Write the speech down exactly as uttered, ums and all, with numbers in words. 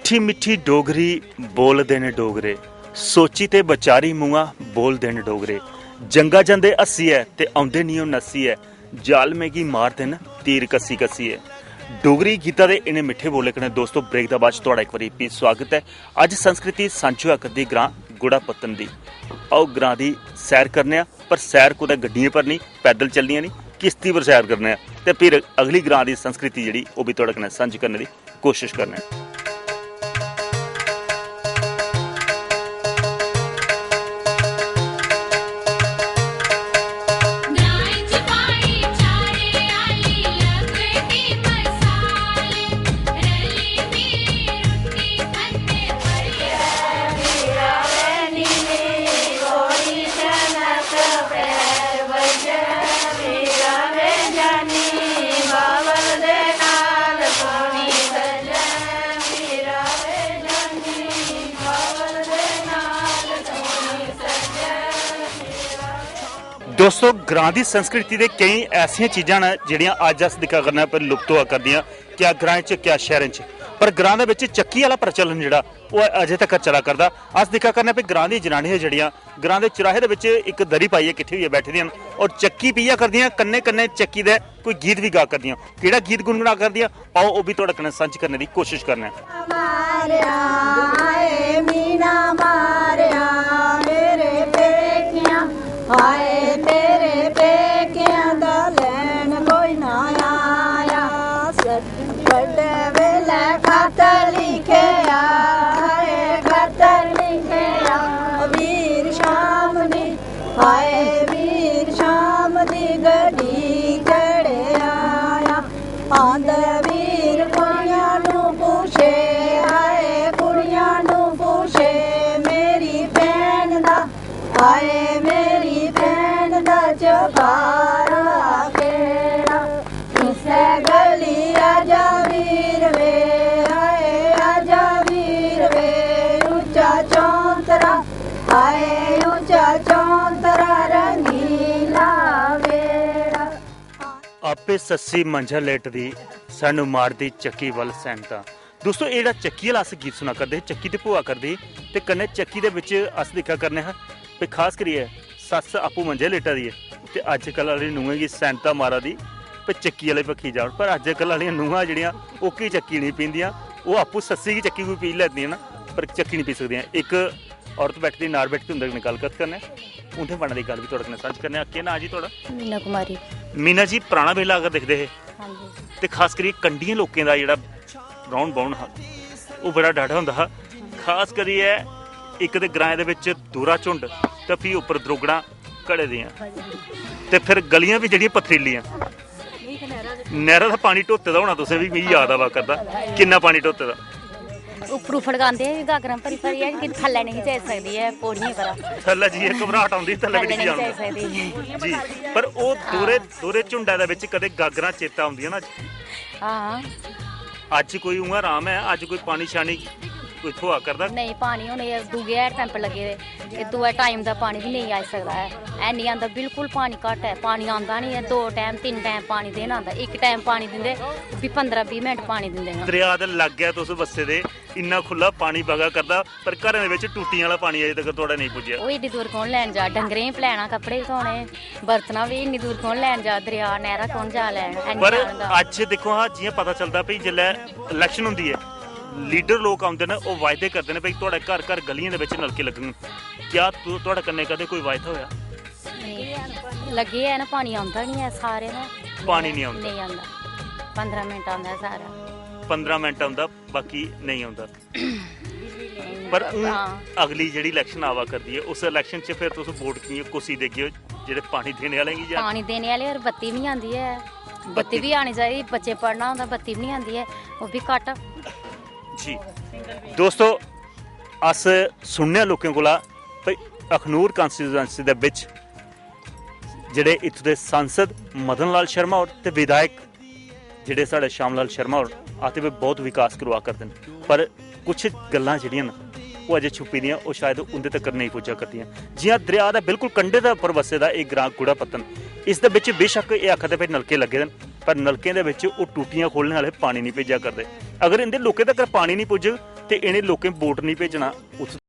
मिट्ठी मिट्ठी डोगरी बोलदे न डोगरे, सोची ते बचारी मुआ बोलदे न डोगरे। जंगा जंदे हस्सियै ते औंदे निं ओह् नस्सियै, जालमें गी मारदे न तीर कस्सी कस्सियै। डोगरी गीता दे इ'नें मिट्ठे बोले कन्नै दोस्तो, ब्रेक दा बाद च थुआढ़ा इक बारी फ्ही स्वागत ऐ। अज्ज संस्कृति सांझी होआ करदी ग्रां गुड़ा पत्तन दी। आओ, ग्रां दी सैर करने आं, पर सैर कुतै गड्डियें पर निं, पैदल चलनियां निं, किश्ती पर सैर करने आं ते फिर अगली ग्रां दी संस्कृति जेह्ड़ी, ओह् बी थुआढ़े कन्नै सांझी करने दी कोशिश करने आं। दोस्तो, ग्रां दी संस्कृति दे केईं ऐसियां चीजां न जेह्ड़ियां अज्ज अस दिक्खा करने पर लुप्त होआ करदियां, क्या ग्राएं च, क्या शैह्रें च, पर ग्रां दे बिच चक्की आह्ला प्रचलन जेह्ड़ा, ओह् अजें तक्कर चला करदा। अस दिक्खा करने पर ग्रां दियां जनानियां जेह्ड़ियां ग्रां दे चराहे दे बिच इक दरी पाइयै किट्ठी होइयै बैठी दियां न और चक्की पीया करदियां, कन्नै कन्नै चक्की दे कोई गीत बी गा करदियां। केह्ड़ा गीत गुनगुना करदियां, आओ, ओह् बी थुआढ़े कन्नै सांझ करने दी कोशिश करने आं। मारेआ, हाय मीना मारेआ, मेरे पेकियां, हाय तेरे पेकियां दा लैन कोई ना आया। सत बड्डे वेले खत लिखेआ, हाय खत लिखेआ, वीर शाम दी, हाय वीर शाम दी गड्डी चढ़े आया। आंदे वीर कुड़ियां नू पूछे, हाय कुड़ियां नू पूछे, मेरी भैन दा, हाय मेरी भैन दा जगारा केड़ा। इस्सै गली आजा वीर वे, हाय आजा वीर वे, उच्चा चौंतरा, हाय उच्चा चौंतरा रंगीला वेड़ा। आपे सस्सी मंझा लेटदी, सानू मारदी चक्की वल सैनता। दोस्तो, एह् जेह्ड़ा चक्की आह्ला अस गीत सुना करदे हे, चक्की ते भोआ करदी ही, ते कन्नै चक्की दे बिच अस दिक्खा करने हा, ते खास करियै सस्स आपूं मंझे लेटा दी ऐ ते अज्जकल आह्ली नूहें गी सैनता मारा दी, ते चक्की आह्ले पक्खी जान। पर अज्जकल आह्लियां नूहां जेह्ड़ियां, ओह् की चक्की निं पींदियां, ओह् आपूं सस्सी गी चक्की कोई पी लैंदियां ना, पर चक्की निं पी सकदियां। इक औरत बैठी दी, नार बैठी दी, उं'दे कन्नै गल्ल कत्थ करने आं। उं'दे मनै दी गल्ल बी थुआढ़े कन्नै सांझी करने आं। केह् नांऽ जी थुआढ़ा? मीना कुमारी। मीना जी, पराना बेल्ला अगर दिखदे हे, हां जी। ते खास करियै कंढियें लोकें दा जेह्ड़ा रौह्न बौह्न हा, ओह् बड़ा डाढा होंदा हा। खास करियै इक ते ग्राएं दे बिच दूरा झुंड ते फ्ही उप्पर द्रुगड़ां घड़े दियां, ते फिर गलियां बी जेह्ड़ियां पथरीलियां। नैह्रा दा पानी ढोते दा होना तुसें बी, मिगी याद आवा करदा। किन्ना पानी ढोते दा? उप्परू फड़कांदे हे गागरां भरी भरियै कि थल्लै नेईं जाई सकदी ऐ पौड़ियें परा। थल्लै जाइयै घबराहट औंदी, थल्लै बी थल्लै डिग्गी नेईं जान जाई सकदी। जी, पर ओह् दूरे, दूरे झुंडा दे बिच कदें गागरां चेता औंदियां ना। हां। अज्ज कोई उ'आं आराम ऐ, अज्ज कोई पानी शानी कोई थ्होआ करदा? नेईं, पानी हून एह् दूए हैंड पंप लग्गे दे, एह् दूआ टाइम दा पानी बी नेईं आई सकदा ऐ, है निं आंदा, बिल्कुल पानी घट्ट ऐ, पानी आंदा निं ऐ, दो टैम, तिन्न टैम पानी देना आंदा, इक टैम पानी दिंदे, ओह् बी पंदरां बीह् मिंट पानी दिंदे न। दरेआ दे लाग्गै तुस बस्से दे, इन्ना खु'ल्ला पानी बगा करदा, पर घरें दे बिच टूटियें आह्ला पानी अजें तगर थुआढ़ा नेईं पुज्जेआ। ओह् एड्डी दूर कौन लैन जा? डंगरें गी पलैना, कपड़े बी धोने, बरतना बी इन्नी दूर कौन लैन जा? दरेआ, नैह्रा कौन जा लैन? है निं पर जान दा। अज्ज दिक्खो हां, जि'यां पता चलदा भई जिसलै इलैक्शन होंदी ऐ, लीडर लोक औंदे न, ओह् वायदे करदे न भई थुआढ़े घर घर गलियें दे बिच नलके लग्गङन। क्या तु-, थुआढ़े कन्नै कदें कोई वायदा होएआ? नेईं। लग्गे ऐ ना, पानी औंदा निं ऐ सारे ना। पानी निं औंदा? नेईं औंदा। पंदरां मिंट औंदा ऐ सारा। पंदरां मिंट औंदा, बाकी नेईं औंदा। पर हून हां। अगली जेह्ड़ी इलैक्शन आवा करदी ऐ, उस इलैक्शन च फिर तुस वोट कि'यां, कुसी देगे ओ, जेह्ड़े पानी देने आह्लें गी जां? पानी देने आह्ले, और बत्ती बी निं आंदी ऐ। बत्ती बत्ती बी आनी चाहिदी, बच्चे पढ़ना होंदा, बत्ती बी निं आंदी ऐ, ओह् बी घट्ट। जी दोस्तो, अस सुनने आं लोकें कोला भई अखनूर कॉन्स्टिट्यूएंसी दे बिच जेह्ड़े इत्थूं दे सांसद मदन लाल शर्मा होर ते विधायक जेह्ड़े साढ़े श्याम लाल शर्मा होर आखदे भई बहुत विकास करोआ करदे न, पर कुछ गल्लां जेह्ड़ियां न, ओह् अजें छुप्पी दियां, ओह् शायद उं'दे तक्कर नेईं पुज्जा करदियां। जि'यां दरेआ दे बिल्कुल कंढे दे उप्पर बस्से दा एह् ग्रांऽ गुड़ा पत्तन, इसदे बिच बेशक्क एह् आखा दे भई नलके लग्गे दे न, पर नलकें दे बिच ओह् टूटियां खोह्लने आह्ले पानी निं भेजा करदे। अगर इंदे लोकें तगर पानी नहीं पुज्जग ते इ'नें लोकें वोट नहीं भेजना। उत्थै